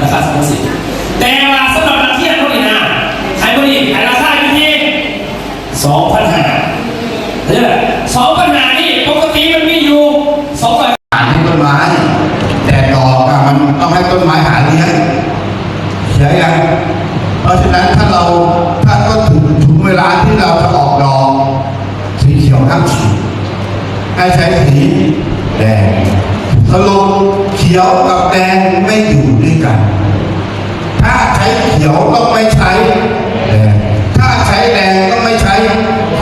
ລາຄາສາມພັນສີ່ ແຕ່ວ່າສຳລັບນັກຮຽນເຮົານີ້ນະ ໃຫ້ມື້ນີ້ໃຫ້ລາຄາຢູ່ທີ່ສອງພັນຫ້າ ເດີ ສອງພັນຫ້ານີ້ ປົກກະຕິມັນມີຢູ່ສອງຮ້ອຍ ຫາໃຫ້ຕົ້ນໄມ້ ແດດອອກ ມັນຕ້ອງໃຫ້ຕົ້ນໄມ້ຫາລ້ຽງ ເຂົ້າໃຈຍັງ? ເພາະສະນັ້ນ ຖ້າເຮົາ ຖ້າກໍເຖິງ ເຖິງເວລາທີ່ເຮົາຈະອອກດອກ ສີຂຽວຫ້າມສີ ໃຫ້ໃຊ້ສີແດງ. ສະຫຼຸບ ຂຽວກັບແດງໄມ່ຢູ່ດ້ວຍກັນ. ຖ້າໃຊ້ຂຽວຕ້ອງໄມ່ໃຊ້ແດງ ຖ້າໃຊ້ແດງຕ້ອງໄມ່ໃຊ້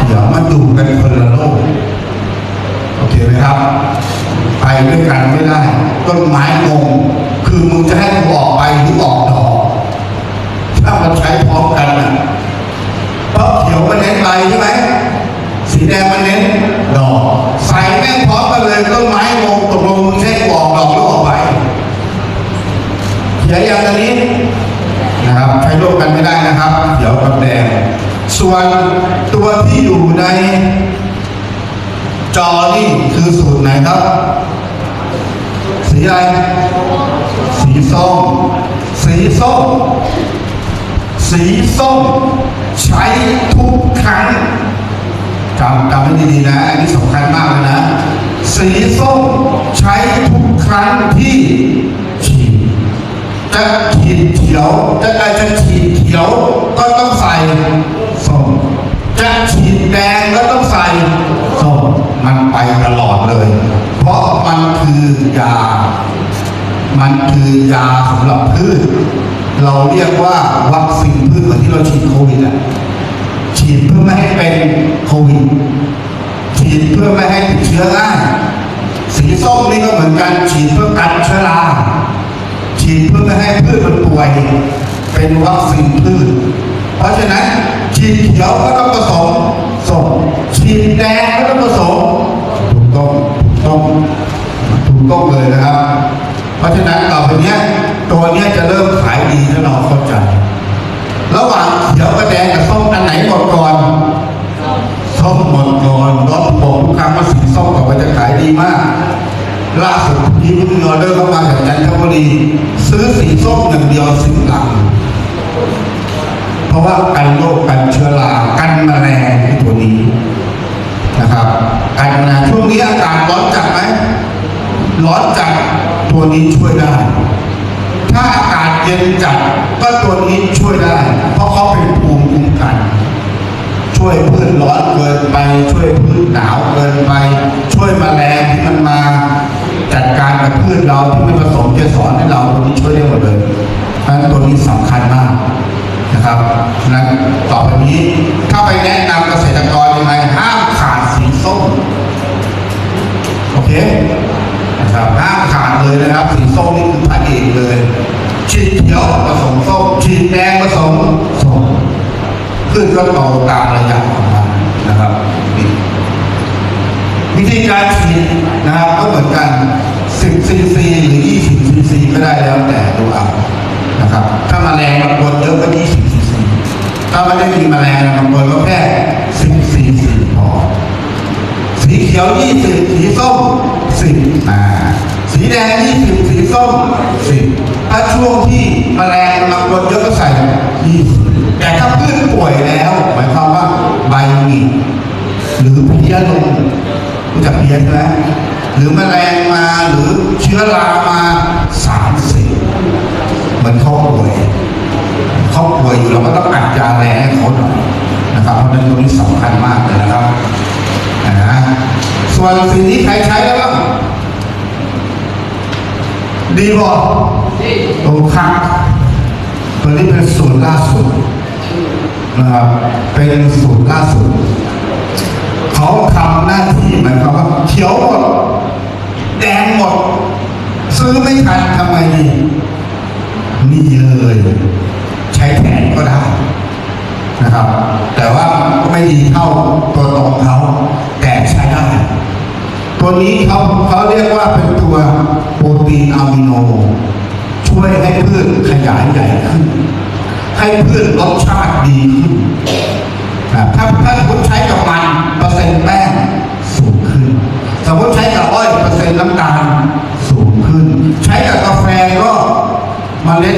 ຂຽວ ມັນຢູ່ກັນຄົນລະໂລກ. ໂອເຄໄໝຄັບ? ໄປດ້ວຍກັນໄມ່ໄດ້. ຕົ້ນໄມ້ງົງ ຄືມຶງຈະໃຫ້ກູອອກໃບ ຫຼື ອອກດອກ ຖ້າມັນໃຊ້ພ້ອມກັນນະ ເພາະຂຽວມັນເນັ້ນໃບໃຊ່ໄໝ? ສີແດງມັນເນັ້ນດອກ. ໃສ່ແມ່ງພ້ອມກັນເລີຍ ຕົ້ນໄມ້ງົງ ຕົກລົງໃຊ້ອອກດອກ ຫຼື ອອກໃບ? ເຂົ້າໃຈຍັງອັນນີ້ນະຄັບ? ໃຊ້ຮ່ວມກັນໄມ່ໄດ້ນະຄັບ ຂຽວກັບແດງ. ສ່ວນຕົວທີ່ຢູ່ໃນ ຈໍນີ້ຄືສູດໄຫນຄັບ? ສີອະໄລ? ສີສົ້ມ ສີສົ້ມ ສີສົ້ມ ໃຊ້ທຸກຄັ້ງ ຈຳ ຈຳໄວ້ດີໆນະ ອັນນີ້ສຳຄັນມາກເລີຍນະ ສີສົ້ມໃຊ້ທຸກຄັ້ງທີ່ ຈະສີຂຽວ ຈະ ຈະສີຂຽວກໍຕ້ອງໃສ່ສົ້ມ ຈະສີແດງກໍຕ້ອງໃສ່ສົ້ມ ມັນໄປຕະຫຼອດເລີຍ ເພາະມັນຄືຢາ ມັນຄືຢາສຳລັບພືດ ເຮົາຮຽກວ່າວັກຊີນພືດ ເໝືອນທີ່ເຮົາສີດໂຄວິດອະ ສີດເພື່ອບໍ່ໃຫ້ເປັນໂຄວິດ ສີດເພື່ອບໍ່ໃຫ້ຕິດເຊື້ອງ່າຍ. ສີສົ້ມນີ້ກໍເໝືອນກັນ ສີດເພື່ອກັນເຊື້ອລາ ສີດເພື່ອບໍ່ໃຫ້ພືດມັນປ່ວຍ ເປັນວັກຊີນພືດ. ເພາະສະນັ້ນ ສີຂຽວກໍຕ້ອງປະສົມສົ້ມ ສີແດງກໍຕ້ອງປະສົມ ຖືກຕ້ອງ ຖືກຕ້ອງ ຖືກຕ້ອງເລີຍນະຄັບ. ເພາະສະນັ້ນ ຕໍ່ໄປເນີ້ຍ ຕົວເນີ້ຍຈະເລີ່ມຂາຍດີ ຖ້າເຮົາເຂົ້າໃຈ. ລະຫວ່າງຂຽວກັບແດງກັບສົ້ມ ອັນໄຫນໝົດກ່ອນ? ສົ້ມໝົດກ່ອນ. ບອກທຸກຄັ້ງວ່າສີສົ້ມຕໍ່ໄປຈະຂາຍດີມາກ. ລ່າສຸດນີ້ເພິ່ງມີອໍເດີເຂົ້າມາຈາກຈັນທະບູລີ ຊື້ສີສົ້ມຢ່າງດຽວ ສິບລັງ ເພາະວ່າກັນໂລກ ກັນເຊື້ອລາ ກັນມະແລງ ຕົວນີ້ນະຄັບ. ກັນມະແລງ ຊ່ວງນີ້ອາກາດຮ້ອນຈັດໄໝ? ຮ້ອນຈັດ ຕົວນີ້ຊ່ວຍໄດ້. ຖ້າອາກາດເຢັນຈັດ ກໍຕົວນີ້ຊ່ວຍໄດ້ ເພາະເຂົາເປັນພູມຄຸ້ມກັນ ຊ່ວຍພືດຮ້ອນເກີນໄປ ຊ່ວຍພືດໜາວເກີນໄປ ຊ່ວຍມະແລງທີ່ມັນມາຈັດການກັບພືດເຮົາ ທີ່ມັນປະສົມເກສອນໃຫ້ເຮົາ ຕົວນີ້ຊ່ວຍໄດ້ໝົດເລີຍ. ເພາະສະນັ້ນຕົວນີ້ສຳຄັນມາກນະຄັບ. ສະນັ້ນຕໍ່ໄປນີ້ ຖ້າໄປແນະນຳກະເສດຕະກອນຍັງໄງ ຫ້າມຂາດສີສົ້ມ. ໂອເຄນະຄັບ ຫ້າມຂາດເລີຍນະຄັບ. ສີສົ້ມນີ້ຄືພະເອກເລີຍ ສີຂຽວປະສົມສົ້ມ ສີແດງປະສົມສົ້ມ ພືດກໍໂຕຕາມໄລຍະຂອງມັນນະຄັບ. ວິທີການສີດນະຄັບ ກໍເໝືອນກັນ ສິບຊີຊີ ຫຼື ຊາວຊີຊີ ກໍໄດ້ ແລ້ວແຕ່ດູເອົານະຄັບ. ຖ້າມະແລງມັນປົນເຍອະກໍ ຊາວຊີຊີ ຖ້າມັນໄດ້ມີມະແລງມັນປົນກໍແຄ່ ສິບຊີຊີ ພໍ. ສີຂຽວ ຊາວຊີຊີ ສີສົ້ມ ສິບ ອາ ສີແດງ ຊາວຊີຊີ ສີສົ້ມ ສິບ. ຖ້າຊ່ວງທີ່ມະແລງມັນປົນເຍອະກໍໃສ່ ຊາວຊີຊີ ແຕ່ຖ້າພືດປ່ວຍແລ້ວ ໝາຍຄວາມວ່າໃບຫງິກ ຫຼື ເພຍລົງ ຮູ້ຈັກເພຍໃຊ່ໄໝ? ຫຼື ມະແລງມາ ຫຼື ເຊື້ອລາມາ ສາມສິບ ເໝືອນເຂົາປ່ວຍ ເຂົາປ່ວຍຢູ່ ເຮົາກໍຕ້ອງອັດຢາແລໃຫ້ເຂົາໜ້ອຍນະຄັບ. ເພາະສະນັ້ນຕົວນີ້ສຳຄັນມາກເລີຍນະຄັບ. ອາ ສ່ວນສີນີ້ໃຜໃຊ້ແລ້ວບ້າງ? ດີບໍ່? ໂອ ຄັກ. ຕົວນີ້ເປັນສູດລ່າສຸດນະຄັບ ເປັນສູດລ່າສຸດ. ເຂົາທຳໜ້າທີ່ ໝາຍຄວາມວ່າຂຽວໝົດ ແດງໝົດ ຊື້ໄມ່ທັນ ທຳໄງດີ? ນີ້ເລີຍ ໃຊ້ແທນກໍໄດ້ນະຄັບ ແຕ່ວ່າກໍໄມ່ດີເທົ່າຕົວຕົງເຂົາ ແຕ່ໃຊ້ໄດ້. ຕົວນີ້ເຂົາ ເຂົາຮຽກວ່າເປັນຕົວໂປຣຕີນອາມິໂນ ຊ່ວຍໃຫ້ພືດຂະຫຍາຍໃຫຍ່ຂຶ້ນ ໃຫ້ພືດລົດຊາດດີຂຶ້ນ. ອາ ຖ້າ ຖ້າສົມມຸດໃຊ້ກັບມັນ ເປີເຊັນແປ້ງສູງຂຶ້ນ, ສົມມຸດໃຊ້ກັບອ້ອຍ ເປີເຊັນນ້ຳຕານສູງຂຶ້ນ, ໃຊ້ກັບກາແຟກໍ ເມລັດ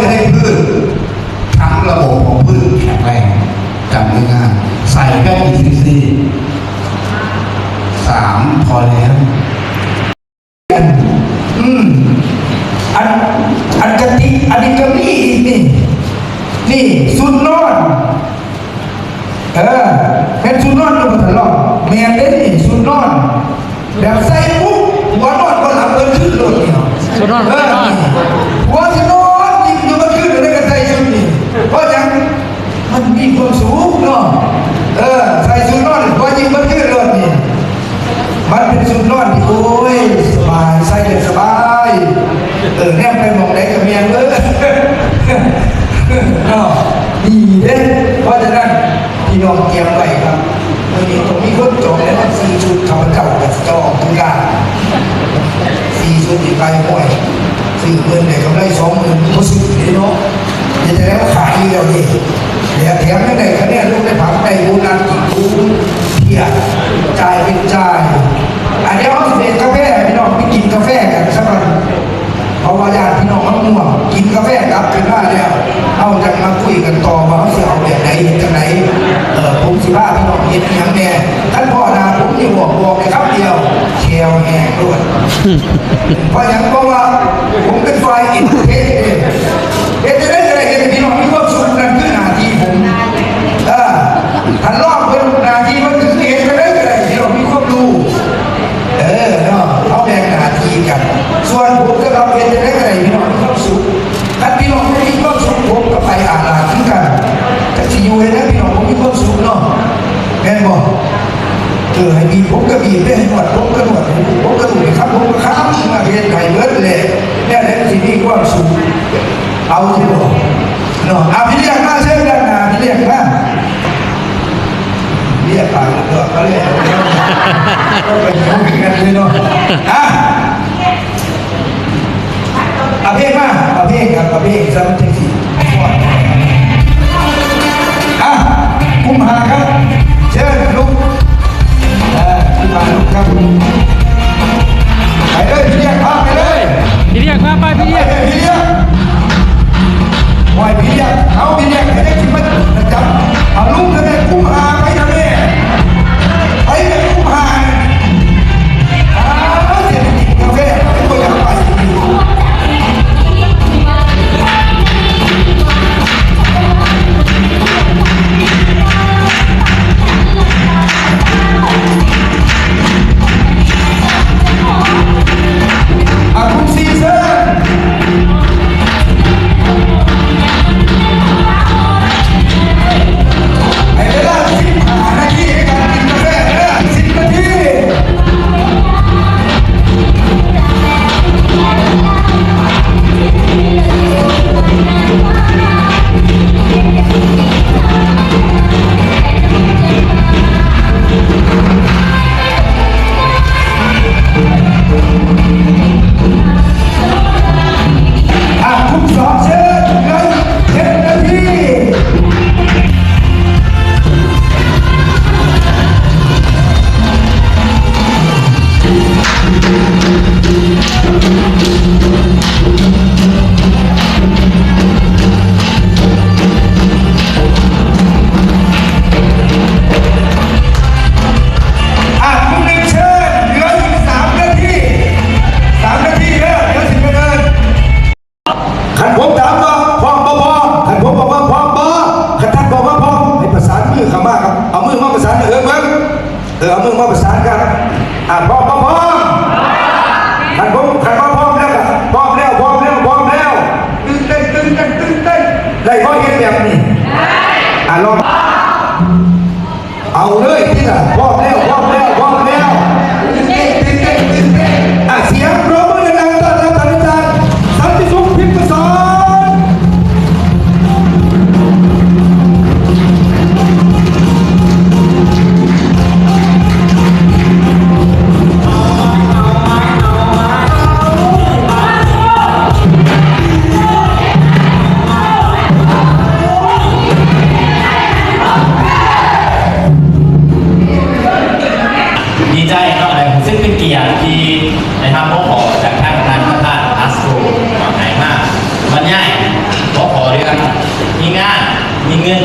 ຍໃຫ້ພືດ ທັງລະບົບຂອງພືດແຂງແຮງ ຈຳງ່າຍໆ ໃສ່ແປ້ງອີຊີຊີ ສາມ ພໍແລ້ວ. ອືມ ອັນ ອັນກະຕິ ອັນນີ້ກະມີອີກນີ້ ນີ້ຊຸດນອນ ເອີ ແມ່ນຊຸດນອນຢູ່ບໍ່ທັນລອງ ແມ່ນເດ້ນີ້ຊຸດນອນ ແບບໃສ່ປຸບ ຫົວນອນບໍ່ຫຼັບເບິດຄືນໂລດນີ້ ຊຸດນອນ ເອີ ຫົວຊິນອນຍິງຢູ່ເບິດຄືນ ແລ້ວກະໃສ່ຊຸດນີ້ ເພາະຫຍັງ? ມັນມີຄວາມສຸກເນາະ ເອີ ໃສ່ຊຸດນອນ ພອຍິງມັນຄືນໂລດນີ້ ມັນເປັນຊຸດນອນທີ່ ໂອ້ຍ ສະບາຍ ໃສ່ແລ້ວສະບາຍ ເອີ ແນມໄປໝ່ອງໃດກະແມ່ນເບີດເນາະ ດີເດ້. ເພາະສະນັ້ນ ພີ່ນ້ອງຕຽມໄວ້ຄັບ ມື້ນີ້ຕ້ອງມີຄົນຈອງແນ່ນອນ ສີ່ຊຸດ ຂ້າພະເຈົ້າກະຈອງຄືກັນ ສີ່ຊຸດນີ້ໄປ ໂອ້ຍ ຊື້ເພິ່ນໄດ້ກຳໄລສອງໝື່ນ ບໍ່ຊື້ເດ້ເນາະ ເຮັດຈັ່ງໃດ ເຮົາຂາຍຢູ່ແລ້ວເດ້ ແຖມຍັງໄດ້ຄະແນນລົງໃນຜັກ ໄດ້ໂບນັດອີກ ໂອ້ ເພຍ ຈ່າຍເປັນຈ່າຍ. ອັນດຽວເຮົາຊິໄປເຮັດກາແຟ ພີ່ນ້ອງໄປກິນກາແຟກັນຊະກ່ອນ ເພາະວ່າຢ້ານພີ່ນ້ອງເຮົາງ່ວງ ກິນກາແຟກັບຄືນມາແລ້ວ ເຮົາຈັ່ງມາຄຸຍກັນຕໍ່ວ່າເຮົາຊິເອົາແບບໃດ ເຮັດຈັ່ງໃດ ເອີ ຜົມຊິພາພີ່ນ້ອງເຮັດອີ່ຫຍັງແດ່. ຄັນພໍ້ໜ້າຜົມນີ້ບອກ ບອກໄດ້ຄຳດຽວ ແຂ້ວແຫ້ງໂລດ. ເພາະຫຍັງ? ເພາະວ່າຜົມເປັນຝ່າຍເອັນເຕີເທນເດ້. ເຮັດຈັ່ງໃດກະໄດ້ເຮັດໃຫ້ພີ່ນ້ອງມີຄວາມສຸກ ນັ້ນຄືໜ້າທີ່ຜົມ. ເອີ ຄັນລອງເບິ່ງໜ້າທີ່ເພິ່ນ ຄືເຮັດຈັ່ງໃດກະໄດ້ໃຫ້ພີ່ນ້ອງມີຄວາມຮູ້. ເອີ ເນາະ ເຮົາແບ່ງໜ້າທີ່ກັນ. ສ່ວນຜົມກະເຮັດຈັ່ງໃດກະໄດ້ໃຫ້ພີ່ນ້ອງມີຄວາມສຸກ. ຄັນພີ່ນ້ອງບໍ່ມີຄວາມສຸກ ຜົມກະໄປອາລາດຄືກັນ. ຈັກຊິຢູ່ເຮັດໃດ ພີ່ນ້ອງບໍ່ມີຄວາມສຸກເນາະ ແມ່ນບໍ່? ເອີ ໃຫ້ບີບຜົມກະບີບເດ້ ໃຫ້ນວດຜົມກະນວດ ໃຫ້ລູບຜົມກະລູບ ໃຫ້ຄຳຜົມກະຄຳ ມາເຮັດໃຫ້ເບິດແຫຼະ ແນວໃດມັນຊິມີຄວາມສຸກ ເອົາຢູ່ບໍ່ເນາະ? ອາ ພີ່ລ້ຽງມາ ເຊີນດ້ານໜ້າ ພີ່ລ້ຽງມາ ເລຍກປາກເລຍກມາເລີຍ ເຮົາໄປຢູ່ກັນເລີຍເນາະ. ອາ ເອົາເພງມາ ເອົາເພງຄັບ ເອົາເພງຊະ ມັນຈັ່ງຊິ ອາ ກຸມພາຄັບ ເຊີນລຸກ ເອີ ຂຶ້ນມາລຸກຄັບ ໄປເລີຍ ພີ່ລ້ຽງ ພາໄປເລີຍ ພີ່ລ້ຽງ ພາໄປ ພີ່ລ້ຽງ ພີ່ລ້ຽງ ໂອ້ຍ ພີ່ລ້ຽງ ເອົາ ພີ່ລ້ຽງ ໃຜໄດ້ຊິມາຈັບ ເອົາ ລຸກເລີຍ ກຸມພາ ໄປນຳແມ່ ໄປເລີຍ ກຸມພາ. ເສດຖະກິດກາແຟ ບໍ່ຢາກໄປ. ເອີ ເບິ່ງ ເອີ ເອົາມືມາປະສານກັນ ອ່າ ພ້ອມບໍ່ພ້ອມ? ຄັນບໍ່ ຄັນວ່າພ້ອມແລ້ວກໍ ພ້ອມແລ້ວ ພ້ອມແລ້ວ ພ້ອມແລ້ວ ຕື່ນເຕັ້ນ ຕື່ນເຕັ້ນ ຕື່ນເຕັ້ນ ໄດ້ບໍ່ ເຮັດແບບນີ້? ອ່າ ລອງ ເອົາເລີຍຕິລະ ພ້ອມແລ້ວ ພ້ອມແລ້ວ ພ້ອມແລ້ວ ຕື່ນເຕັ້ນ ຕື່ນເຕັ້ນ ຕື່ນເຕັ້ນ ອ່າ ສຽງປຣບມືດັງໆ ຕ້ອນຮັບທ່ານອາຈານ ສັນຕິສຸກ ພິມມະສອນ. ດີໃຈເນາະ ແລະ ຮູ້ສຶກເປັນກຽດທີ່ໄດ້ຮັບຫົວຂໍ້ຈາກທາງທ່ານປະທານ ພາສໂກ ໃຫ້ມາບັນຍາຍຫົວຂໍ້ເລື່ອງມີງານ ມີເງິນ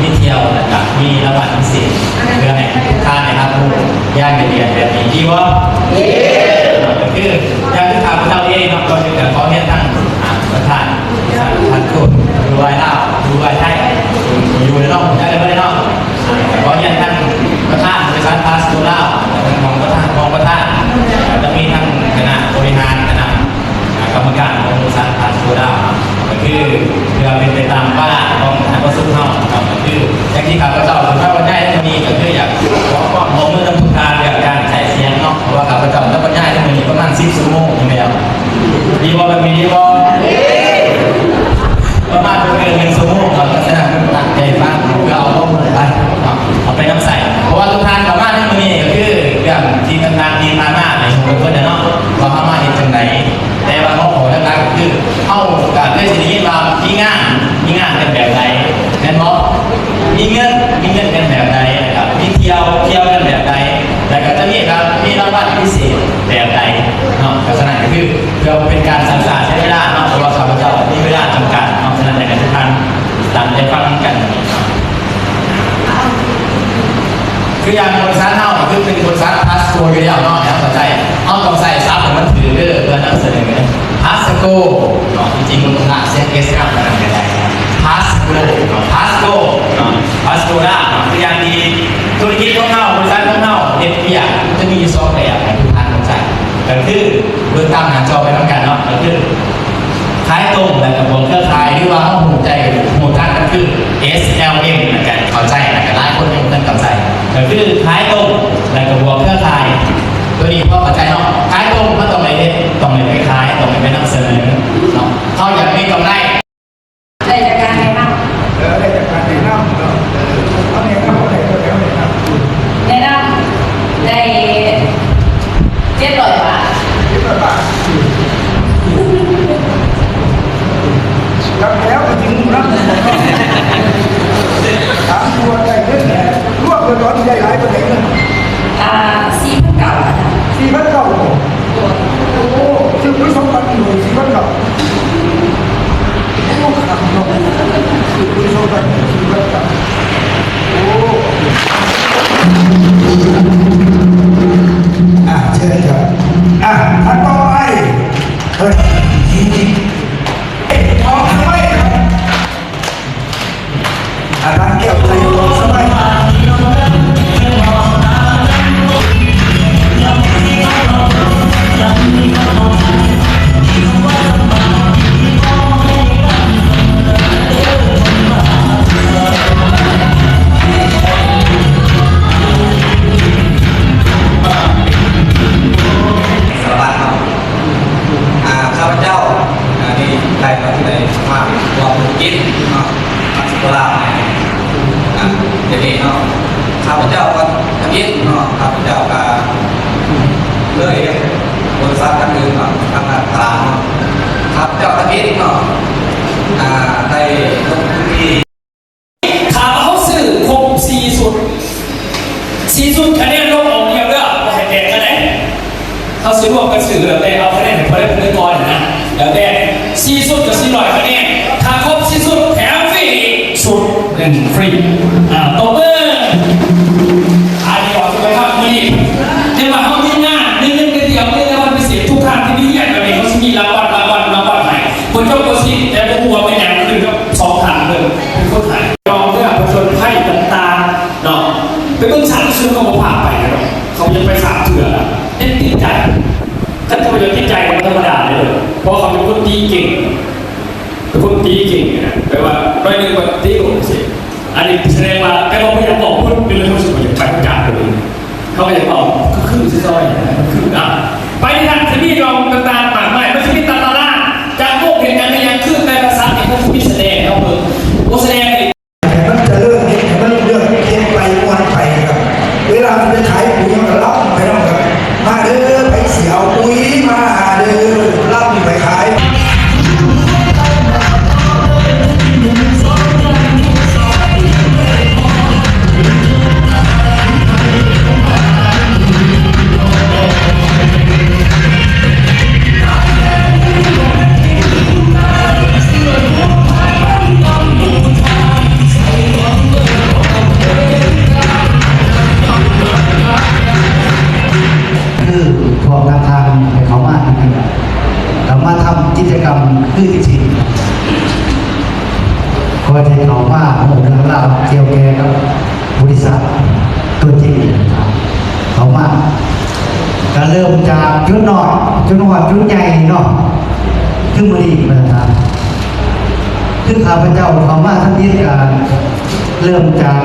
ມີທ່ຽວ ແລ້ວກະມີລາງວັນພິເສດ ເພື່ອໃຫ້ທຸກທ່ານໄດ້ຮັບຮູ້ຢ່າງລະອຽດແບບນີ້ ດີບໍ່? ດີ. ກໍຄືຢ່າງທີ່ຂ້າພະເຈົ້າເອງເນາະ ກໍຄືກະຂໍຮຽນທາງ ອ່າ ປະທານ ທ່ານທູດ ຢູ່ລາວ ຢູ່ໄທ ຢູ່ເນາະ ໄດ້ບໍ່ໄດ້ເນາະ ຂໍຮຽນທາງປະທານບໍລິສັດພາສໂກລາວ ແລະ ທາງຮອງປະທານ ຮອງປະທານ ແລ້ວກໍມີທາງຄະນະບໍລິຫານ ຄະນະ ອ່າ ກຳມະການຂອງບໍລິສັດພາສໂກລາວ ກໍຄືເພື່ອເປັນໄປຕາມວາລະຂອງທ່ານປະຊຸມເຮົາເນາະ ກໍຄືຢ່າງທີ່ຂ້າພະເຈົ້າເພິ່ນມາບັນຍາຍໃນມື້ນີ້ ກໍຄືຢາກຂໍຄວາມຮ່ວມມືນຳທຸກທ່ານເລື່ອງການໃຊ້ສຽງເນາະ ເພາະວ່າຂ້າພະເຈົ້າຈະບັນຍາຍໃນມື້ນີ້ປະມານສິບຊົ່ວໂມງນີ້ແລ້ວ ດີບໍ່ ແບບນີ້ດີບໍ່? ດີ. ປະມານບໍ່ເກີນໜຶ່ງຊົ່ວໂມງເນາະ ກໍສະນັ້ນຕັ້ງໃຈຟັງເພື່ອເອົາຂໍ້ມູນໄປເນາະ ເອົາໄປນຳໃຊ້ ເພາະວ່າທຸກທ່ານເຂົ້າມາໃນມື້ນີ້ກໍຄືເລື່ອງສິ່ງຕ່າງໆທີ່ຜ່ານມາໃຫ້ຮູ້ໄປເບິດແລ້ວເນາະ ວ່າເຮົາມາເຮັດຈັ່ງໃດ ແຕ່ວ່າຫົວຂໍ້ຫຼັກໆກໍຄື ເຮົາກໍເຄີຍຊິໄດ້ຍິນວ່າມີງານ ມີງານເປັນແບບໃດ ແມ່ນບໍ່? ມີເງິນ ມີເງິນເປັນແບບໃດ ແລ້ວກໍມີທ່ຽວ ທ່ຽວເປັນແບບໃດ ແລ້ວກໍຈະມີແບບ ມີລາງວັນພິເສດແບບໃດເນາະ ກໍສະນັ້ນກໍຄື ເພື່ອບໍ່ເປັນການສັກຊ້າເສຍເວລາເນາະ ເພາະວ່າຂ້າພະເຈົ້າມີເວລາຈຳກັດເນາະ ສະນັ້ນຢາກໃຫ້ທຸກທ່ານຕັ້ງໃຈຟັງນຳກັນເນາະ ຄືຢ່າງບໍລິສັດເຮົາກໍຄືເປັນບໍລິສັດພາສໂກຢູ່ແລ້ວເນາະ ໃຫ້ເຮົາເຂົ້າໃຈ ເຮົາຕ້ອງໃຊ້ສັບໃຫ້ມັນຖືກເດີ ເພື່ອນຳສະເໜີ ພາສໂກເນາະ ທີ່ຈິງບໍ່ຕ້ອງລາກສຽງເອສນຳ ອັນນັ້ນກໍໄດ້ ພາສໂກເນາະ ພາສໂກເນາະ ພາສໂກລາວເນາະ ຄືຢ່າງທີ່ທຸລະກິດຂອງເຮົາ ບໍລິສັດຂອງເຮົາເຮັດວຽກ ມັນຈະມີຢູ່ສອງແບບໃຫ້ທຸກທ່ານເຂົ້າໃຈ ກໍຄືເບິ່ງຕາມໜ້າຈໍໄປນຳກັນເນາະ ກໍຄື ຂາຍຕົງ ແລ້ວກໍບວກເຄືອຂ່າຍ ຫຼືວ່າເຮົາຮູ້ໃຈ ຮູ້ຈັກກັນຄື ເອສແອລເອັມ ແລ້ວກໍເຂົ້າໃຈ ແລ້ວກໍຫຼາຍຄົນຍັງບໍ່ທັນເຂົ້າໃຈ ກໍຄືຂາຍຕົງ ແລ້ວກໍບວກເຄືອຂ່າຍ ຕົວນີ້ພໍເຂົ້າໃຈເນາະ ຂາຍຕົງເຮົາຕ້ອງໄດ້ເຮັດ ຕ້ອງໄດ້ໄປຂາຍ ຕ້ອງໄດ້ໄປນຳສະເໜີເນາະ ເຮົາຢາກມີກຳໄລ ໄດ້ຈາກການແນະນຳ ເອີ ໄດ້ຈາກການແນະນຳເນາະ ເອີ ເຮົາແນະນຳບໍ່ໄດ້ ເຮົາແນະນຳ ແນະນຳໄດ້ ເຈັດຮ້ອຍບາດ ເຈັດຮ້ອຍບາດ ກັບແລ້ວກໍຊິຮູ້ນຳ ຖາມຢູ່ວ່າໄດ້ເງິນ ລວມເບິດຕອນນີ້ໄດ້ຫຼາຍປານໃດເງິນ? ອ່າ ສີ່ພັນເກົ້າ ສີ່ພັນເກົ້າ ໂດຍ ໂອ້ ຖືກໄປສອງພັນ ສີ່ພັນເກົ້າ ໂອ້ ຄັກເນາະ ຖືກໄປສອງພັນ ສີ່ພັນເກົ້າ ໂອ້ ອ່າ ເຊີນຄັບ ອ່າ ທ່ານຕໍ່ໄປ ເອີ ຂອງທາງໄມ້ຄັບ ອາຈານແກ້ວໄຊ ຂອງທາງໄມ້ ສາລະວັດເນາະ ອ່າ ຂ້າພະເຈົ້າ ອ່າ ດີໃຈເນາະ ທີ່ໄດ້ມາຮ່ວມທຸລະກິດເນາະ ພາສໂກລາວ ອ່າ ດຽວນີ້ເນາະ ຂ້າພະເຈົ້າກໍທຳອິດເນາະ ຂ້າພະເຈົ້າກໍເລີຍເຮັດບໍລິສັດທາງອື່ນເນາະ ທາງຕະຫຼາດເນາະ ຂ້າພະເຈົ້າທຳອິດເນາະ ອ່າ ໄດ້ລົງພື້ນທີ່ ຖ້າວ່າເຮົາຊື້ຄົບສີ່ຊຸດ ສີ່ຊຸດ ຄະແນນລົງອອກຮຽບເດີ ບໍ່ໃຫ້ແຕກກັນເດ້ ເຮົາຊິລວມກັນຊື້ ແລ້ວແຕ່ເອົາຄະແນນໃຫ້ຜູ້ໃດຜູ້ໜຶ່ງກ່ອນນະ ແລ້ວແຕ່ ສີ່ຊຸດກໍສີ່ຮ້ອຍຄະແນນ ຖ້າຄົບສີ່ຊຸດ ແຖມຟຣີອີກຊຸດໜຶ່ງຟຣີ ອ່າ ຕົບມື ອັນນີ້ອອກໄປຄັບມື້ນີ້ ແຕ່ວ່າເຮົາມີງານ ມີເງິນໄປທ່ຽວ ມີລາງວັນພິເສດ ທຸກທ່ານທີ່ມີຮຽນແບບນີ້ ເຂົາຊິມີລາງວັນ ລາງວັນ ລາງວັນໃຫ້ ບໍ່ຈົບບໍ່ສິ້ນ ແຕ່ບໍ່ຮູ້ວ່າແມ່ນຫຍັງ ຂຶ້ນກັບສອງທ່ານເພິ່ນເປັນຄົນໃຫ້ ລອງເລື່ອງຜະຈົນໄພຕ່າງໆເນາະ ໄປເບິ່ ສາມຊື່ເຂົາບໍ່ພາໄປເນາະ ເຂົາຢາກໄປສາມເທື່ອ ຍັງຕິດໃຈ. ຄັນເຂົາຢາກຕິດໃຈກໍບໍ່ທຳມະດາເດ້ ເພາະເຂົາເປັນຄົນຕີເກັ່ງ ເປັນຄົນຕີເກັ່ງນະ ແບບວ່າໜ້ອຍໜຶ່ງກໍຕີລົງຊີ້. ອັນນີ້ສະແດງວ່າ ແຕ່ວ່າບໍ່ຢາກອອກພຸ້ນ ເປັນເລື່ອງຂອງ ບໍ່ຢາກໄປຈັກເລີຍ. ເຂົາກໍຢາກເວົ້າຄືໆ ຊອຍໆ ນະ ຄື ອ່າ ໄປໃນນັ້ນຈະມີດອກຕ່າງໆ ມາກມາຍ ມັນຈະມີຕາຕະລາງ ຈາກໂລກເຫັນຫຍັງ ເຫັນຫຍັງ ຄືແຕ່ລະສັດນີ້ ມັນຈະມີສະແດງໃຫ້ເຮົາເບິ່ງ ໂອ ສະແດງນີ້ ໃຫ້ມັນຈະເລີນ ໃຫ້ມັນເລີນ ເຮັດໄປມ່ວນໄປ ເວລາມັນໄປຂາຍປຸ໋ຍ ມັນກໍລຳໄປນຳກັນ ມາເດີ ໃຜຊິເອົາປຸ໋ຍມາເດີ ລຳໄປຂາຍ. ຄືພວກນັກທ່າງທີ່ເຂົ້າມານີ້ ກໍມາທຳກິດຈະກຳຄືຈິງໆ ກໍໄດ້ເຂົ້າມາຮູ້ເລື່ອງລາວກ່ຽວແກ່ກັບ ບໍລິສັດຕົວຈິງເຂົ້າມາ ກໍເລີ່ມຈາກຈຸດນ້ອຍ ຈົນຮອດຈຸດໃຫຍ່ເນາະ ຄືມື້ນີ້ ວ່າຊັ້ນ ຄືຂ້າພະເຈົ້າເຂົ້າມາທຳອິດ ກໍເລີ່ມຈາກ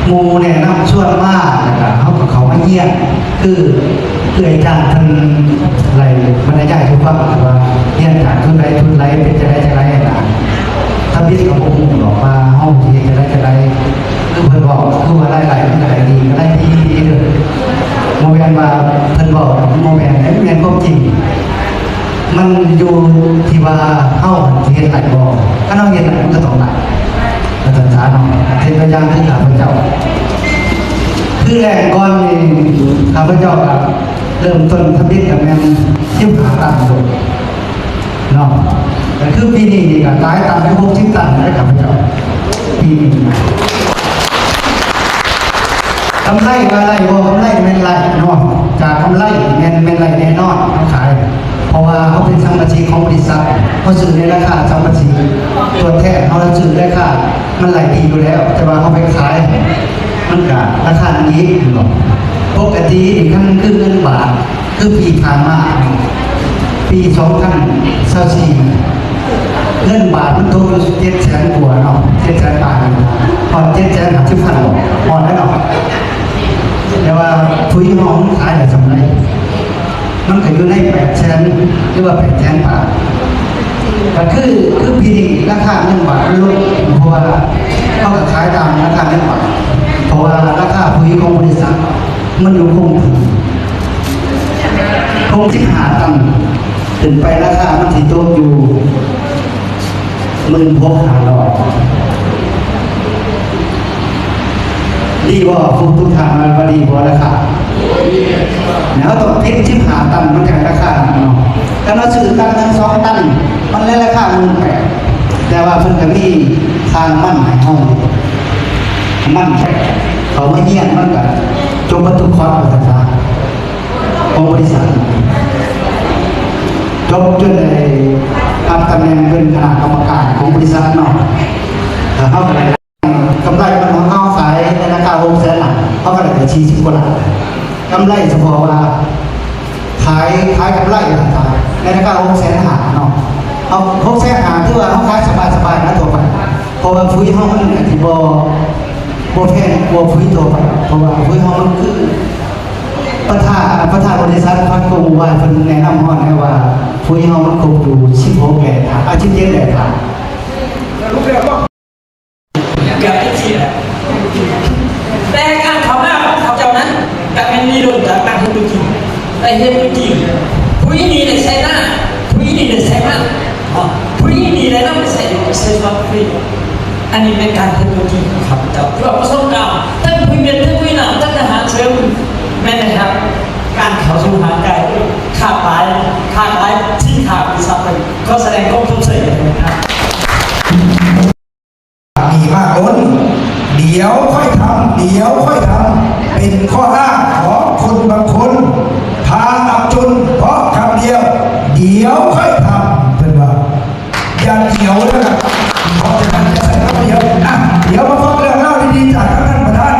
ໝູ່ແນະນຳຊວນມາ ແລ້ວກໍເຮົາກໍເຂົ້າມາຮຽນ ຄື ເອື້ອຍຈ້າງເພິ່ນໄດ້ບັນຍາຍສູ່ຟັງວ່າ ຮຽນຈາກຈຸດໃດຈຸດໃດ ເປັນຈັ່ງໃດຈັ່ງໃດນະ. ທຳອິດກໍບໍ່ຮູ້ດອກວ່າເຮົາຊິເຮັດຈັ່ງໃດຈັ່ງໃດ ຄືເພິ່ນເວົ້າ ຄືວ່າລາຍໄດ້ມັນກໍໄດ້ດີ ກໍໄດ້ດີອີ່ຫຼີເດີ້. ບໍ່ແມ່ນວ່າເພິ່ນເວົ້າ ບໍ່ແມ່ນ ແມ່ນຄວາມຈິງ. ມັນຢູ່ທີ່ວ່າເຮົາຊິເຮັດໄດ້ບໍ່ ຄັນເຮົາເຮັດໄດ້ ມັນກໍຕ້ອງໄດ້ ວ່າຊັ້ນຊະເນາະ. ເປັນຕົວຢ່າງຄືຂ້າພະເຈົ້າ ຄືແລກກ່ອນນີ້ ຂ້າພະເຈົ້າກໍເລີ່ມຕົ້ນທຳອິດກໍແມ່ນສິບຫ້າຕັນໂລດເນາະ ກໍຄືປີນີ້ນີ້ກໍຫຼາຍຕັນ ເປັນຫົກສິບຕັນແລ້ວ ຂ້າພະເຈົ້າ ປີນີ້ນະ. ກຳໄລວ່າໄດ້ບໍ່ ກຳໄລແມ່ນໄດ້ເນາະ ຈາກກຳໄລແມ່ນ ແມ່ນໄດ້ແນ່ນອນ ເຮົາຂາຍ ເພາະວ່າເຮົາເປັນສະມາຊິກຂອງບໍລິສັດ ເຮົາຊື້ໃນລາຄາສະມາຊິກ ຕົວແທນເຮົາຊື້ລາຄາ ມັນໄດ້ດີຢູ່ແລ້ວ ແຕ່ວ່າເຮົາໄປຂາຍ ມັນກະລາຄາມັນດີ ແມ່ນບໍ່? ປົກກະຕິນີ້ ຄັນຄືເງິນບາດ ຄືປີຜ່ານມາ ປີສອງພັນຊາວສີ່ ເງິນບາດມັນຕົກຢູ່ເຈັດແສນກວ່າເນາະ ເຈັດແສນປາຍ ຮອດເຈັດແສນຫ້າສິບພັນບໍ່ ຮອດແລ້ວເນາະ. ແຕ່ວ່າປຸ໋ຍເຮົາມັນຂາຍໄດ້ສ່ຳໃດ? ມັນກໍຢູ່ໃນແປດແສນ ຫຼືວ່າແປດແສນປາຍ ກໍຄື ຄືປີນີ້ລາຄາເງິນບາດມັນລົງ ເພາະວ່າເຮົາກໍຂາຍຕາມລາຄາເງິນບາດ ເພາະວ່າລາຄາປຸ໋ຍຂອງບໍລິສັດມັນຢູ່ຄົງທີ່ ຫົກສິບຫ້າຕັນຂຶ້ນໄປ ລາຄາມັນຊິຕົກຢູ່ ໝື່ນຫົກພັນຫ້າຮ້ອຍ ດີບໍ່? ພວກທຸກທ່ານວ່າດີບໍ່ລາຄາ? ແລ້ວເຮົາຕ້ອງຕິດສິບຫ້າຕັນ ມັນຈັ່ງລາຄາເນາະ. ຄັນເຮົາຊື້ຕັນໜຶ່ງ ສອງຕັນ ມັນເລີຍລາຄາໝື່ນແປດ ແຕ່ວ່າເພິ່ນກໍມີຄ່ານ້ຳມັນໃຫ້ເຮົາ ນ້ຳມັນເຂົ້າມາຮຽນ ມັນກໍຈົບເບິດທຸກຄອດ ວ່າຊັ້ນຊະ. ຂອງບໍລິສັດ ຈົບຈົນໄດ້ຮັບຕຳແໜ່ງເປັນຄະນະກຳມະການຂອງບໍລິສັດເນາະ ເຮົາກໍໄດ້ກຳໄລ ມັນເຮົາຂາຍໃນລາຄາຫົກແສນບາດ ເຮົາກໍໄດ້ໄປສີ່ສິບກວ່າລ້ານ ກຳໄລສະເພາະວ່າຂາຍ ຂາຍກຳໄລ ໃນລາຄາຫົກແສນຫ້າເນາະ ເຮົາຫົກແສນຫ້າ ຖືວ່າເຮົາຂາຍສະບາຍໆນະ ທົ່ວໄປ ເພາະວ່າປຸ໋ຍເຮົາມັນກໍຊິບໍ່ ບໍ່ແພງກວ່າປຸ໋ຍທົ່ວໄປ ເພາະວ່າປຸ໋ຍເຮົາມັນຄື ປະທານ ປະທານບໍລິສັດພັດໂກງວາຍ ເພິ່ນແນະນຳເຮົາແລ້ວວ່າ ປຸ໋ຍເຮົາມັນຄົບຢູ່ສິບຫົກແຮ່ທາດ ອາ ສິບເຈັດແຮ່ທາດ ແບບຈັ່ງຊີ້ແຫຼະ. ແຕ່ການເຂົ້າມາຂອງເຂົາເຈົ້ານັ້ນ ກໍແມ່ນມີລົມຈາກການເຮັດຕົວຈິງ ໄດ້ເຮັດຕົວຈິງ ປຸ໋ຍນີ້ໄດ້ໃສ່ນາ ປຸ໋ຍນີ້ໄດ້ໃສ່ມັນ ເນາະ ປຸ໋ຍນີ້ໄດ້ນຳໄປໃຊ້ ໃຊ້ສວນປຸ໋ຍ. ອັນນີ້ແມ່ນການເຮັດຕົວຈິງຂອງຂ້າພະເຈົ້າ ເພື່ອປະສົບການ ທັງປຸ໋ຍເມັດ ທັງປຸ໋ຍນ້ຳ ທັງອາຫານເສີມ ແມ່ນໄດ້ຮັບການເຂົ້າສູ່ຮ່າງກາຍ ຫຼາກຫຼາຍ ຫຼາກຫຼາຍສິນຄ້າບໍລິສັດເພິ່ນ ຂໍສະແດງຄວາມຊົມເຊີຍນຳ. ມີມາກລົ້ນ ດຽວຄ່ອຍທຳ ດຽວຄ່ອຍທຳ ເປັນຂໍ້ອ້າງຂອງຄົນບາງຄົນ ພາອັບຈົນເພາະຄຳດຽວ ດຽວຄ່ອຍທຳ ເພິ່ນວ່າ ຢ່າດຽວເດີ ເພາະສະນັ້ນຈະໃຊ້ຄຳດຽວ. ອ່ະ ດຽວມາຟັງເລື່ອງລາວດີໆ ຈາກທາງທ່ານປະທານ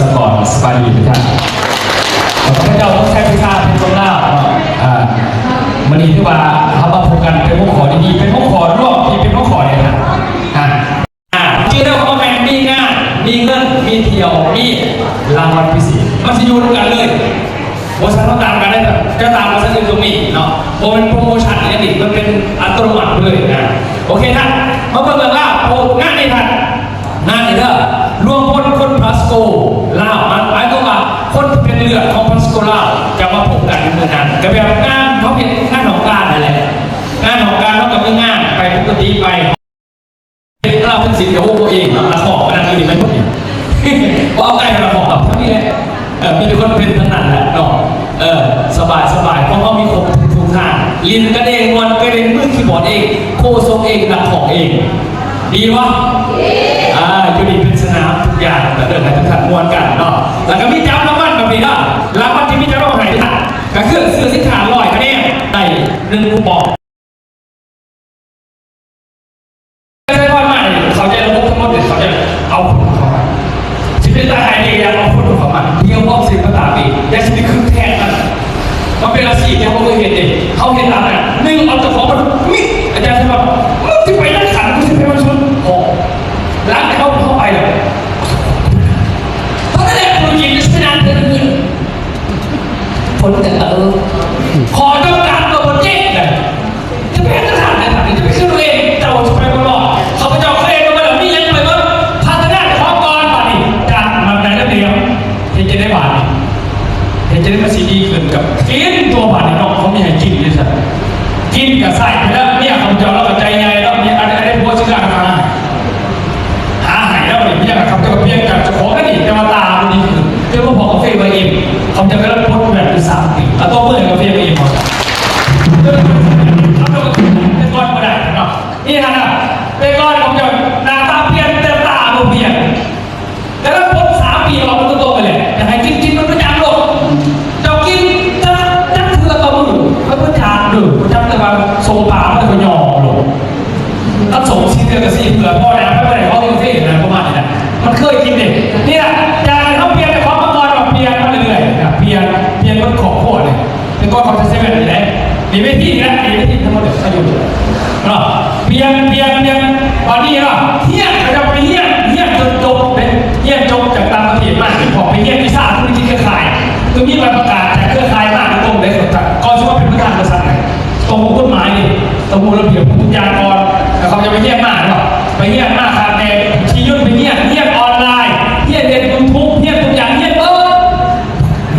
ສະກອນ ສະບາຍດີທຸກທ່ານ. ຂ້າພະເຈົ້າ ສົມໄຊ ພິຊາ ເປັນຄົນລາວເນາະ. ອ່າ ມື້ນີ້ຖືວ່າເຮົາມາພົບກັນເປັນຫົວຂໍ້ດີໆ ເປັນຫົວຂໍ້ລວມທີ່ເປັນຫົວຂໍ້ນີ້ນະ. ອ່າ ອ່າ ຈື່ແລ້ວກໍແມ່ນມີງານ ມີເງິນ ມີທ່ຽວ ມີລາງວັນພິເສດ ມັນຊິຢູ່ນຳກັນເລີຍ. ບໍ່ຊັ້ນເຮົາຕາມກັນໄດ້ ເຈົ້າຕາມກັນຊະ ຢູ່ຕົງນີ້ເນາະ. ບໍ່ແມ່ນໂປຣໂມຊັນອີ່ຫຍັງນີ້ ມັນເປັນອັດຕະໂນມັດເລີຍນະ. ໂອເຄທ່ານ ມາເບິ່ງເລື່ອງລາວ ໂອ້ ງານນີ້ທ່ານ ງານນີ້ເດີ ລວມພົນຄົນພາສໂກລາວ ໝາຍ ໝາຍຄວາມວ່າຄົນທີ່ເປັນເລືອດຂອງພາສໂກລາວຈະມາພົບກັນຢູ່ມື້ນັ້ນ ກໍແບບງານເຮົາເຮັດງານຫ້ອງການນັ້ນແຫຼະ. ງານຫ້ອງການເຮົາກໍມີງານໄປປົກກະຕິໄປ ເຮັດລາວເປັນສິນ ໂອ້ ບໍ່ເອງເນາະ ລະຄອງມານັ່ງຢູ່ນີ້ແມ່ນບໍ່ນີ້ ບໍ່ເອົາໃກ້ລະຄອງດອກ ເທົ່ານີ້ແຫຼະ. ເອີ ມີແຕ່ຄົນເປັນທັງນັ້ນແຫຼະເນາະ. ເອີ ສະບາຍ ສະບາຍ ພວກເຮົາມີຄົບທຸກໆທ່ານ ຫຼິ້ນກັນເອງ ມ່ວນກັນເອງ ມືຄີບອດເອງ ໂຄສົກເອງ ນັກຮ້ອງເອງ ດີບໍ່? ດີ. ອ່າ ຢູ່ນີ້ເປັນສະໜາມທຸກຢ່າງ ກໍເລີຍໃຫ້ທຸກທ່ານມ່ວນກັນເນາະ. ແລ້ວກໍມີຈັບລາງວັນແບບນີ້ເນາະ ລາງວັນທີ່ມີຈະມອບໃຫ້ທ່ານ ກໍຄືເສື້ອສີຂາວຮ້ອຍຄະແນນ ໄດ້ໜຶ່ງຄູປອງ. ໄດ້ຮອດມານີ້ ເຂົາໃຈລະບົບທັງໝົດນີ້ ເຂົາຈະເອົາຄົນເຂົ້າມາ ຊິເປັນຕາຫາຍນີ້ ຢາກເອົາຄົນເຂົ້າມາ ດຽວບອກສິມາຕາມອີກ ຢ່າຊິໄປຄຶກແທນມັນ. ມັນເປັນອາຊີບທີ່ເຮົາບໍ່ເຄີຍເຮັດເດ້ ເຮົາເຮັດຕາມນັ້ນ. ໜຶ່ງ ເອົາເຈົ້າຂອງມັນມິດ ອາຈານຊິວ່າ ມຶງຊິໄປຍັງຂັນ ກູຊິໄປມັນຊຸນ ພໍ ຫຼັງຈາກເຮົາ ເຮົາໄປແລ້ວ ເທົ່ານັ້ນແຫຼະ ທຸລະກິດຊິໄປນານເທື່ອໜຶ່ງ ຜົນກະເຕີ ຂໍຈຳກັດກໍບໍ່ເຈັບເລີຍ. ຈະໄປເຮັດຈັງຊັ້ນໄດ້ບາດນີ້ ຈະໄປຄືເອງ ເຈົ້າຊິໄປບໍ່ລອດ. ຂ້າພະເຈົ້າເຄີຍເຮັດມາແລ້ວ ມີຫຍັງໄປເບິ່ງ ພັດທະນາເຈົ້າຂອງກ່ອນບາດນີ້ ຈາກມັນໄດ້ລະບຽບ ເຮັດຈັ່ງໃດບາດນີ້ ເຮັດຈັ່ງໃດມັນຊິດີຂຶ້ນ ກັບກິນຕົວບາດນີ້ເນາະ ເຂົາມີໃຫ້ກິນຢູ່ຊັ້ນ ກິນກະໃສ່ໄປແລ້ວ. ເມຍຂ້າພະເຈົ້າລາວກະໃຈໃຫຍ່ເນາະ ເມຍ ອັນ ອັນນີ້ຜົວຊິການຫາ ຫາໃຫ້ແລ້ວນີ້ ເມຍຂ້າພະເຈົ້າກະປ່ຽນຈາກເຈົ້າຂອງນັ້ນນີ້ ແຕ່ວ່າຕາບໍ່ດີຂຶ້ນ ເປັນເພາະກາເຟໄວເອັມ ຂ້າພະເຈົ້າກຳລັງປົດແບັດຢູ່ສາມປີ ເອົາຕົບມືໃຫ້ກາເຟໄວເອັມເຮົາ ແຕ່ກ່ອນບໍ່ໄດ້ເນາະ ນີ້ຫັ້ນນະ ແຕ່ກ່ອນຂ້າພະເຈົ້າໜ້າຕາປ່ຽນ ແຕ່ຕາບໍ່ປ່ຽນ. ກະລະພົບສາມປີອອກມາຕົງໆໄປແຫຼະ ຢາກໃຫ້ກິນ ກິນເປັນປະຈຳໂລດ. ເຈົ້າກິນຈັກ ຈັກເທື່ອຕໍ່ມື້? ຂ້ອຍບໍ່ຈັກເດີ ຂ້ອຍຈັກແຕ່ວ່າໂຊປາມັນກໍຫຍໍ້ໂລດ. ຄັນສອງສີ່ເທື່ອກໍສີ່ເທື່ອ ພໍແລ້ວ ໄປບໍ່ໄດ້ ເຮົາເຮັດເວນະ ປະມານນີ້ນະ. ມັນເຄີຍກິນເດ້. ນີ້ລະ ຢາກໃຫ້ເຮົາປ່ຽນເຈົ້າຂອງມາກ່ອນ ວ່າປ່ຽນມາເລື້ອຍໆນະ ປ່ຽນ ປ່ຽນເບິດຄອບຄົວເລີຍ. ແຕ່ກ່ອນເຂົາຈະໃຊ້ແວ່ນນີ້ແຫຼະ ນີ້ເວທີນີ້ແຫຼະ ນີ້ເວທີທັງໝົດເລີຍ ເຂົາຢູ່ເນາະ ປ່ຽນ ປ່ຽນ ປ່ຽນ ບາດນີ້ເນາະ ຮຽນ ເຂົາເຈົ້າໄປຮຽນ ຮຽນຈົນຈົບເດ້ ຮຽນຈົບຈາກຕ່າງປະເທດມາ ເພາະໄປຮຽນວິຊາທຸລະກິດເຄືອຂ່າຍ ຄືມີໃບປະກາດຈາກເຄືອຂ່າຍມາໂດຍຕົງເດ້ ກ່ອນຊິມາເປັນປະທານບໍລິສັດ ຕ້ອງຮູ້ກົດໝາຍເດ້ ຕ້ອງຮູ້ລະບຽບ ຮູ້ທຸກຢ່າງກ່ອນ ແລ້ວເຂົາຈະໄປຮຽນມາເນາະ ໄປຮຽນມາຄັກແນ່ ຂີ່ຍົນໄປຮຽນ ຮຽນອອນລາຍ ຮຽນເຮັດຢູທູບ ຮຽນທຸກຢ່າງ ຮຽນເບິດ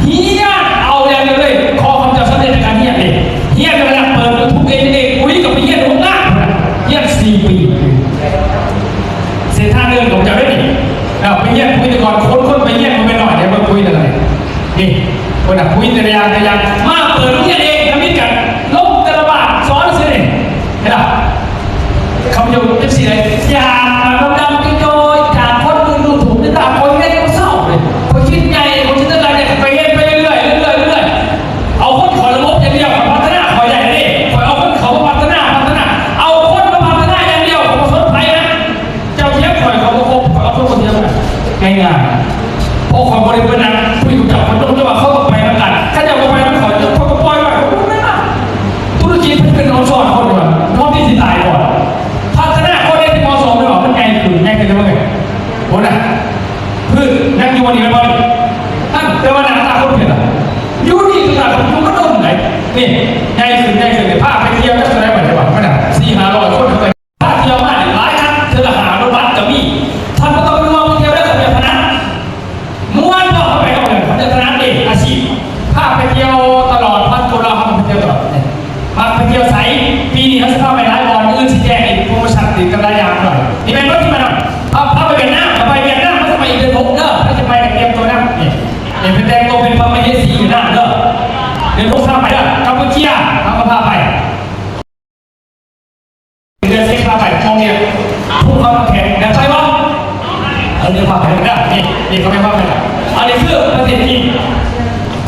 ຮຽນເອົາຢ່າງດຽວເລີຍ ຂໍຄວາມຈຳເລັດໃນການຮຽນເດ້ ຮຽນແລ້ວເປີດຢູທູບເອງເອງ ອຸ້ຍ ກໍໄປຮຽນໂຮງງານພຸ້ນນະ ຮຽນສີ່ປີ ເສັ້ນທາງເດີນຂອງເຈົ້າເດ້ນີ້ ແລ້ວໄປຮຽນຄຸຍແຕ່ກ່ອນ ຄົນ ຄົນໄປຮຽນບໍ່ແມ່ນໜ້ອຍເດ້ ເບິ່ງຄຸຍແຕ່ລະນີ້ ນີ້ ເພິ່ນນະຄຸຍແຕ່ລະຢ່າງ ແຕ່ລະຢ່າງ ມາເປີດໂຮງຮຽນເອງ ທຳອິດກັນ ລົງແຕ່ລະບາດ ສອນຊື່ນີ້ ເຫັນລະ? ຄຳເດີນຈັ່ງຊີ້ໄດ໋ ຢ່າມາດຳໆ ຈ້ອຍໆ ຈາກຄົນອື່ນດູຖູກ ແຕ່ຕາຂ້ອຍເຮັດບໍ່ເຊົາເລີຍ ຂ້ອຍຄິດໃຫຍ່ ຂ້ອຍຄິດຈັ່ງໃດ ຂ້ອຍເຮັດໄປເລື້ອຍໆ ເລື້ອຍໆ ເລື້ອຍໆ ເອົາຄົນເຂົ້າລະບົບຢ່າງດຽວ ຂ້ອຍພັດທະນາຂ້ອຍໄດ້ເດ້ ຂ້ອຍເອົາຄົນເຂົ້າມາພັດທະນາ ພັດທະນາ ເອົາຄົນມາພັດທະນາຢ່າງດຽວ ຂ້ອຍບໍ່ສົນໃຜນະ ເຈົ້າທຽບຂ້ອຍ ຂ້ອຍບໍ່ຄົບ ຂ້ອຍເອົາຄົນບໍ່ທຽບນະ ງ່າຍໆ ເພາະຂ້ອຍບໍ່ໄດ້ໄປນັ່ງຄຸຍກັບເຈົ້າ ຂ້ອຍຕ້ອງ ແຕ່ວ່າເຂົາຕ້ອງໄປນຳກັນ ຄັນເຈົ້າບໍ່ໄປນຳຂ້ອຍ ຂ້ອຍກໍປ່ອຍໄວ້ ຂ້ອຍບໍ່ໄດ້ມາ ທຸລະກິດເປັນອອນຊອນຄົນວ່າ ເຮົາມີຊິຕາຍກ່ອນ ພັດທະນາຄົນໄດ້ທີ່ເໝາະສົມ ແຕ່ວ່າມັນໃຫຍ່ຂຶ້ນ ໃຫຍ່ຂຶ້ນໄດ້ບໍ່ເອີຍ ໂຫນະ ພືດຍັງຢູ່ນີ້ແມ່ນບໍ່ນີ້ ນັ້ນ ແຕ່ວ່າໜ້າຕາຄົນເປັນລະ ຢູ່ນີ້ຄືກັນ ຢູ່ມາດົນໃດ໋ ນີ້ ໃຫຍ່ຂຶ້ນ ໃຫຍ່ຂຶ້ນ ພາໄປທ່ຽວຈັກເທົ່າໃດບັດນີ້ວ່າ ມັນນະ ສີ່ຫ້າຮ້ອຍຄົນ ພາທ່ຽວມານີ້ຫຼາຍຄັກ ເທື່ອລະຫ້າຮ້ອຍບາດກໍມີ ທ່ານບໍ່ຕ້ອງເປັນຫ່ວງ ໄປທ່ຽວເດີ ຂ້າພະເຈົ້າຖະໜັດ ມ່ວນບໍ່ ເຮົາໄປກັບເພິ່ນ ເພິ່ນຈະຖະໜັດເດ້ ອາຊີບ ພາໄປທ່ຽວຕະຫຼອດ ພາໂຕລາວ ເຮົາໄປທ່ຽວຕະຫຼອດ ມັກໄປທ່ຽວໃສ ປີນີ້ເຮົາຊິພາໄປຫຼາຍບ່ອນ ມື້ອື່ນຊິແຈ້ງອີກ ໂປຣໂມຊັນອີກ ກັບຫຼາຍຢ່າງໜ້ອຍ ນີ້ແມ່ນບໍ່ທີ່ມານຳ ພາ ພາໄປຫວຽດນາມ ໄປຫວຽດນາມ ເຮົາຊິໄປເດືອນຫົກເດີ ໃຜຊິໄປກໍຕຽມຕົວນຳ ນີ້ ນີ້ໄປແຕ່ງຕົວເປັນພະມະເຫສີຢູ່ນານເດີ ເດືອນຫົກພາໄປເດີ ກຳປູເຈຍ ເຮົາກໍພາໄປ ເດືອນສິບພາໄປ ມອງເດຍ ພູເຂົານ້ຳແຂງ ຢາກໄປບໍ່? ເອີ ເດີ ພາໄປເດີ ນີ້ ນີ້ເຂົາໄປພາໄປ ອັນນີ້ຄືປະເທດຈີນ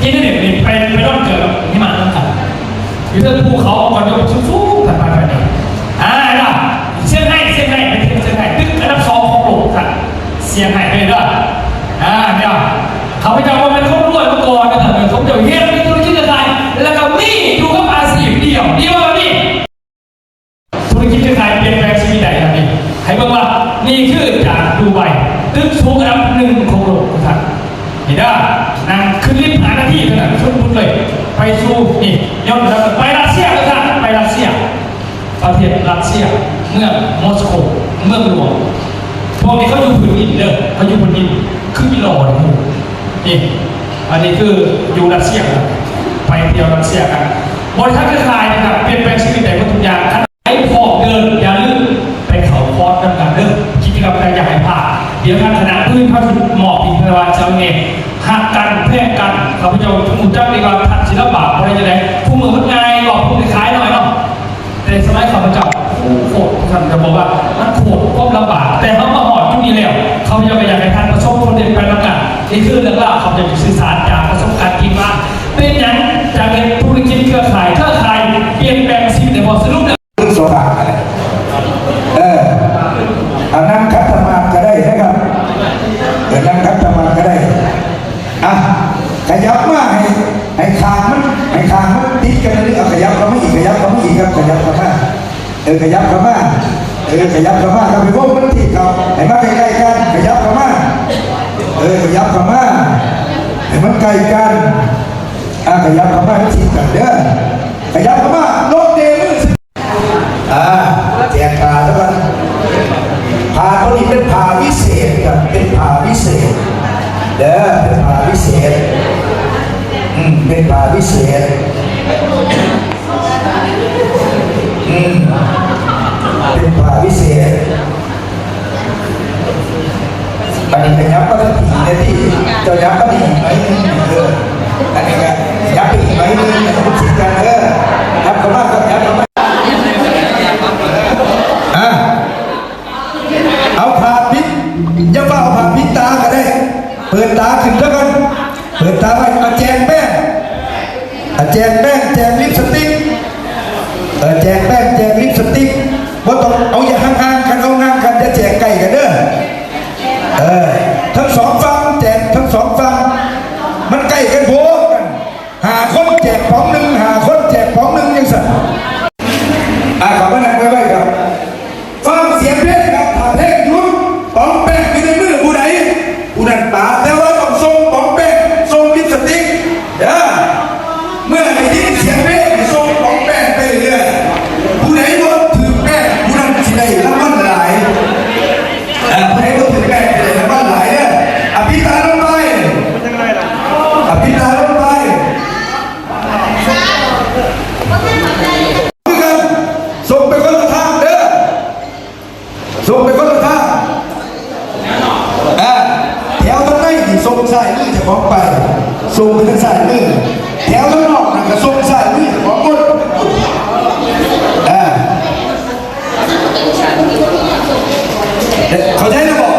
ຈີນນີ້ ນີ້ໄປ ໄປດອນເກີດກັບຫິມະນຳກັນ ຢູ່ເທິງພູເຂົາ ກ່ອນຍົກສູງໆ ໄປ ໄປ ໄປ ອ່າ ເຫັນບໍ່? ຊຽງໄຮ້ ຊຽງໄຮ້ ໄປທ່ຽວຊຽງໄຮ້ ຕຶກອັນດັບສອງຂອງໂລກ ຊຽງໄຮ້ ໄປເດີ. ອ່າ ດຽວ ຂ້າພະເຈົ້າບໍ່ແມ່ນຄົນລວຍມາກ່ອນນະ ຂ້າພະເຈົ້າເຮັດທຸລະກິດຄ້າຂາຍ ແລ້ວກໍມີຢູ່ກັບອາຊີບດຽວ ດີບໍ່ແບບນີ້? ທຸລະກິດຄ້າຂາຍປ່ຽນແປງຊີວິດໄດ້ແບບນີ້ ໃຫ້ເບິ່ງວ່ານີ້ຄືຈາກດູໄບ ຕຶກສູງອັນດັບໜຶ່ງຂອງໂລກ ທຸກທ່ານ ນີ້ເດີ ນັ່ງຂຶ້ນລິບຫ້ານາທີເທົ່ານັ້ນ ຂຶ້ນພຸ້ນເລີຍ ໄປສູ່ ນີ້ ຍ້ອນໄປຣັດເຊຍ ທຸກທ່ານ ໄປຣັດເຊຍ ປະເທດຣັດເຊຍ ເມືອງມົສໂກ ເມືອງຫຼວງ ພວກນີ້ເຂົາຢູ່ພື້ນດິນເດີ ເຂົາຢູ່ພື້ນດິນ ຄືອີຫຼໍ່ນີ້ ນີ້ ອັນນີ້ຄືຢູ່ຣັດເຊຍ ໄປທ່ຽວຣັດເຊຍກັນ ບໍລິສັດເຄືອຂ່າຍນີ້ນະ ປ່ຽນແປງຊີວິດໄດ້ໝົດທຸກຢ່າງ ຄັນໃຜພ້ອມເດີນ ຢ່າລືມໄປເຂົ້າຄອດນຳກັນເດີ ກິດຈະກຳໃດຢ່າໃຫ້ພາດ ດຽວທາງຄະນະພື້ນພາສຸດມອບອີກ ເພາະວ່າເຈົ້ານີ້ຮັກກັນແພງກັນ ຂ້າພະເຈົ້າຮູ້ຈັກດີວ່າທ່ານຊິລຳບາກບໍ່ໄດ້ຈັ່ງໃດ ຜູ້ມື້ມັນງ່າຍ ເວົ້າຜູ້ໄດ້ຂາຍໜ້ອຍເນາະ ແຕ່ສະໄໝຂ້າພະເຈົ້າ ໂອ້ ໂຄດ ທ່ານຈະບອກວ່າມັນໂຄດຄວາມລຳບາກ ແຕ່ເຮົາມາຮອດຈຸດນີ້ແລ້ວ ຂ້າພະເຈົ້າກໍຢາກໃຫ້ທ່ານປະສົບຜົນເດັດໄປນຳກັນ. ນີ້ຄືເລື່ອງລາວ ຂ້າພະເຈົ້າຈະສື່ສານຈາກປະສົບການຈິງວ່າ ເປັນຫຍັງຈັ່ງເຮັດທຸລະກິດເຄືອຂ່າຍ, ເຄືອຂ່າຍປ່ຽນແປງຊີວິດໃຫ້ພໍ່. ສະຫຼຸບແລ້ວ ເລື່ອງສອງບາດກໍໄດ້ ເອີ ເອົານັ່ງຂັດສະມາດກໍໄດ້ນະຄັບ ເອີ ນັ່ງຂັດສະມາດກໍໄດ້. ອ່ະ ຂະຫຍັບມາໃຫ້ ໃຫ້ຂ້າງມັນ ໃຫ້ຂ້າງມັນຕິດກັນເລີຍ ເອົາຂະຫຍັບເຂົ້າມາອີກ ຂະຫຍັບເຂົ້າມາອີກຄັບ ຂະຫຍັບເຂົ້າມາ ເອີ ຂະຫຍັບເຂົ້າມາ ເອີ ຂະຫยัບເຂົ້າມາ ເຂົ້າໄປວົງມັນທີ່ເຂົ້າ ໃຫ້ມາໃກ້ໆກັນ ຂະຫຍັບເຂົ້າມາ ເອີ ຂະຫຍັບເຂົ້າມາ ໃຫ້ມັນໃກ້ກັນ ອ່າ ຂະຫຍັບເຂົ້າມາທີ່ກັນເດີ ຂະຫຍັບເຂົ້າມາ ລົງເດມື. ອ່າ ແຈກຜ້າຊະກ່ອນ ຜ້າຕົວນີ້ເປັນຜ້າວິເສດຄັບ ເປັນຜ້າວິເສດເດີ ເປັນຜ້າວິເສດ ອືມ ເປັນຜ້າວິເສດ ອືມ ເປັນຜ້າວິເສດ. ບັດນີ້ຂະຫຍັບມາທາງພີ້ແດ່ຕິ ເຈົ້າຫຍັບມານີ້ໜ້ອຍໜຶ່ງ ເອີ ອັນນີ້ກໍຫຍັບໄປອີກໜ້ອຍໜຶ່ງ ໃຫ້ມັນຊິດກັນ ເອີ ຫຍັບເຂົ້າມາ ຫຍັບເຂົ້າມາ ອ່າ ເອົາຜ້າປິດ ຢ່າຟ້າວເອົາຜ້າປິດຕາກໍໄດ້ ເປີດຕາຂຶ້ນເທື່ອກ່ອນ ເປີດຕາໄວ້ ມາແຈງແປ້ງ ອ່າ ແຈກແປ້ງ ແຈກລິບສະຕິກ ເອີ ແຈກແປ້ງ ແຈກລິບສະຕິກ ບໍ່ຕ້ອງເອົາ ຢ່າຫ່າງໆກັນ ເອົາຫ່າງກັນ ຢ່າແຈກໃກ້ກັນເດີ ເອີ ທັງສອງຝັ່ງ ແຈກທັງສອງຝັ່ງ ມັນໃກ້ກັນໂພດ ຫ້າຄົນແຈກປ໋ອງໜຶ່ງ ຫ້າຄົນແຈກປ໋ອງໜຶ່ງ ຈັ່ງຊັ້ນ ອ່າ ເຂົ້າມານັ່ງໄວໆ ຄັບ. ຟັງສຽງເພງຄັບ ຖ້າເພງຢຸດ ປ໋ອງແປ້ງຢູ່ໃນມືຜູ້ໃດ ຜູ້ນັ້ນປາດ ແຕ່ວ່າຕ້ອງສົ່ງປ໋ອງແປ້ງ ສົ່ງລິບສະຕິກເດີ ເມື່ອໄດ້ຍິນສຽງເພງ ໃຫ້ສົ່ງປ໋ອງແປ້ງໄປເລື້ອຍໆ ຜູ້ໃດບໍ່ຖືກແປ້ງ ຜູ້ນັ້ນຊິໄດ້ລາງວັນຫຼາຍ ເອີ ຜູ້ໃດບໍ່ຖືກແປ້ງ ຊິໄດ້ລາງວັນຫຼາຍເດີ ອ່າ ປິດຕາລົງໄປ ອ່າ ປິດຕາລົງໄປ. ຄືກັນ ສົ່ງໄປຄົນລະທາງເດີ ສົ່ງໄປຄົນລະທາງ ອ່າ ແຖວທາງໃນນີ້ສົ່ງຊ້າຍມືເຈົ້າຂອງໄປ ສົ່ງໄປທາງຊ້າຍມື ແຖວທາງນອກນັ້ນກໍສົ່ງຊ້າຍມືເຈົ້າຂອງໝົດ ອ່າ ເຂົ້າໃຈແລ້ວບໍ່?